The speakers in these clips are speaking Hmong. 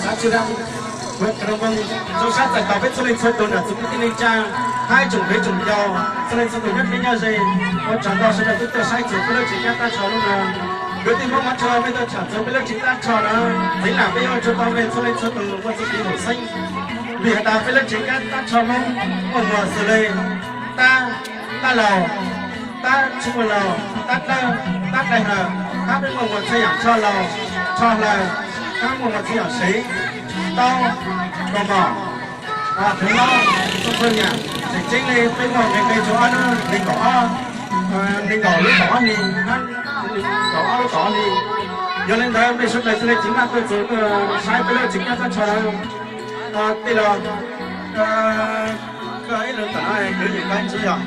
Xav tsi da, zoo sab txais tos peb txhua leej txhua tus ntawm txhua kwv tij neej tsa, hab tsoom peb tsoom yau, txhua leej txhua tus nyob deb nyob ze. Ua tsaug ntau sawv daws tuaj saib txug peb lub tsev kab tab tsho lub no. Kwv tij Hmoob Mab Tsua, peb tuaj tsham txug peb lub tsev kab tab tsho no, txiv lam peb yuav ua tsaug ntau rua txhua leej txhua tus ua txuj kev haum xeeb. Vim has tas peb lub tsev kab tab tsho Hmoob muaj muag xws le tab, tab laug, tab tsi muaj laug, tab dawb, tab daig hlaws, hab peb muaj muag txhua yaam tsho laug, tsho hlaws, hab muaj muag txhua yaam sev, taub, kaus mom, txhua yaam, tseem ceeb le peb muaj nqe nqe rua ob hnub nees nkaum ob, nees nkaum lub kaum ob hli, kaum ob lub kaum ob hli. Yog le ntawd mej sawv daws tsi le tsi maj tuaj txug tuaj saib peb lub tsev kab tab tsho na. Tij laug, koj ib lub tom no kwv yees koj ib ntsis yog,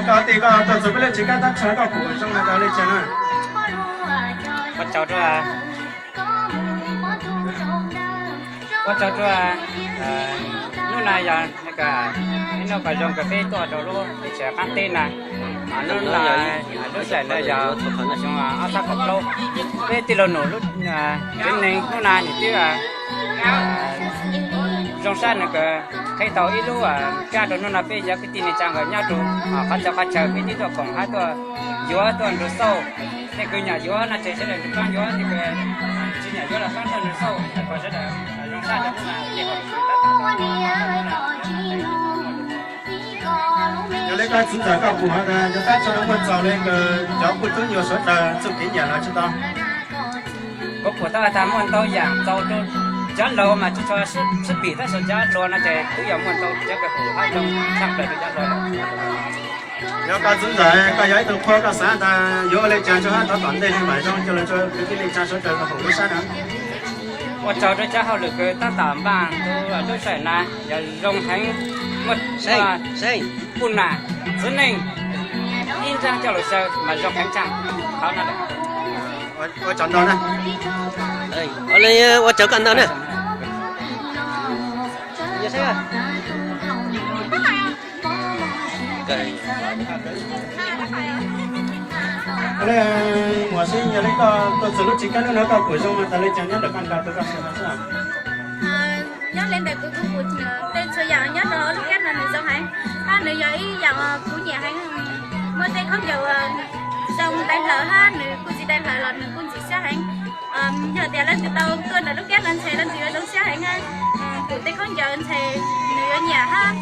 koj tij koj tuaj txug peb lub tsev kab tab tsho koj pum zoo has tas le caag na? Ua tsaug rua, ua tsaug rua, nub na yog ib nub kws zoo kws peb tuaj rua lub teb chaws qaab teb na. Nub na, lub sij hawm no yog xyoo ob txhiab kaum plaub. Peb tij laug Num lub tsev neeg nub na nws twb zoo sab nws kws qheb tau ib lub kab rua nub na peb cov kwv tij neej tsa nkawd nyob rua qhov txhia qhov chaw peb twb tuaj koom hab tuaj yuav tuaj nrug xauj. Tej kws nyam yuav no ces sawv daws nrug paab yuav, tej kws tsi nyam yuav los paab tuaj nrug xauj kom sawv daws zoo sab rua nub na. Yog le koj txiv ntxawm koj pum has tas cov kab tsho no muaj txaus le kws cov puj tub nyuas sawv daws txuj kev nyam los tsi tau? Kuv pum tau has tas muaj ntau yaam txaus rua cov laug mas tsi tshua sib pim, tab sis cov hluas no ces twb yog muaj ntau cov kws haum hab zoo tshaj plaws rua cov hluas. Yog koj txiv ntxawm koj yog ib tug qhua koj xav tas yuav ua le caag rua hab rov tom ntej le mam zoo coj lug rua kwv tij neej tsa sawv daws tau haum lub sab na? Ua tsaug rua cov hauj lwm kws tab tom npaaj rua lub sij hawm na yog zoo heev, muaj puj nam txiv neej ib nraag coj lug xyaw mas zoo heev tshaj qhov no lawm. Ua tsaug ntau na. Ua tsaug koj ntau na. Muam, seb yog le koj tuaj txug lub tsev kab nub no koj pum zoo tas le caag nyob ntawm koj nrug rua koj saib no xwb. Nyob le ntawm kuv, kuv pum tej txhua yaam nyob rua lub kab no nws zoo heev, hab nws yog ib yaam kuv nyiam heev. Muaj tej khaub ncaws zoo dai hlawv hab nws kuj tsi dai hlawv los nws kuj ntxim siab heev. Yog tias leej twg tau tuaj ntawm lub kab no ntshe leej twg yuav zoo siab heev. Pum tej khaub ncaws ntshe nws yuav nyiam hab,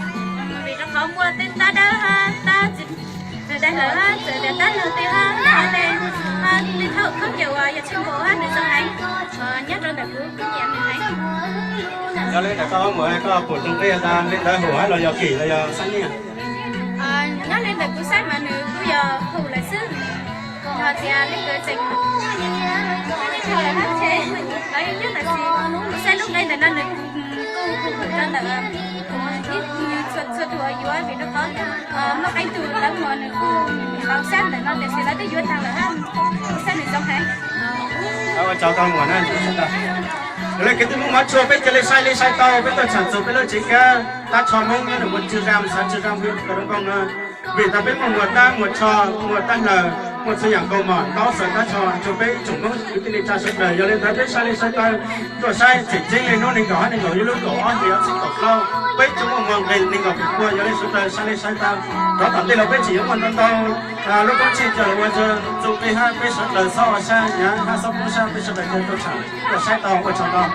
vim rua qhov muaj tej tab dawb hab tab tsi dai hlawv hab txawm tias tab laug tej hab tej, tej khaub ncaws uas yog tshej nkaus hab nws zoo heev. Nyob rua ntawm kuv kuj nyiam nws heev. Yog le ntawm koj muam koj pum zoo nqi tas le ntawd haum hab los yog kim los yog xab nyaj? Nyob le ntawm kuv saib mas nws kuj yog haum lawm xwb. Yog tias leej twg tseem, kuv saib lub nqe ntawm no nws kuj haum rua ntawm ib txhua tug uas yuav, vim rua qhov muaj qee tug lawv muam nws kuj tau saib ntawm no tiam sis lawv twb yuav taag lawm hab, kuv saib nws zoo heev. Ua tsaug koj muam na. Yog le kwv tij Hmoob Mab Tsua, peb ca le saib le saib tau peb tuaj tsham txug peb lub tsev kab tab tsho Hmoob nyob rua muas Tswv Zam, xav Tswv Zam, Kaus Doo Nkoog no. Vim tas peb muaj muas tab muas tsho, muas tab hlawv, muaj txhua yaam kaus mom ntaub xaws tab tsho rua peb ib tsoom Hmoob kwv tij neej tsa sawv daws. Yog le ntawd peb saib le saib tau, tuaj saib tseem ceeb le hnub nees nkaum hab nees nkaum ib lub kaum ob hli ob txhiab kaum plaub, peb tsuas muaj muag nqe nees nkaum feem pua. Yog le sawv daws saib le saib tau, rov tom ntej los peb tseem yuav muaj ntau ntau lub koob tsheej coj los ua txuj kev hab peb sawv daws txhob ua sab hnyav hab txhob poob sab, peb sawv daws ca tuaj tsham tuaj saib tau. Ua tsaug ntau.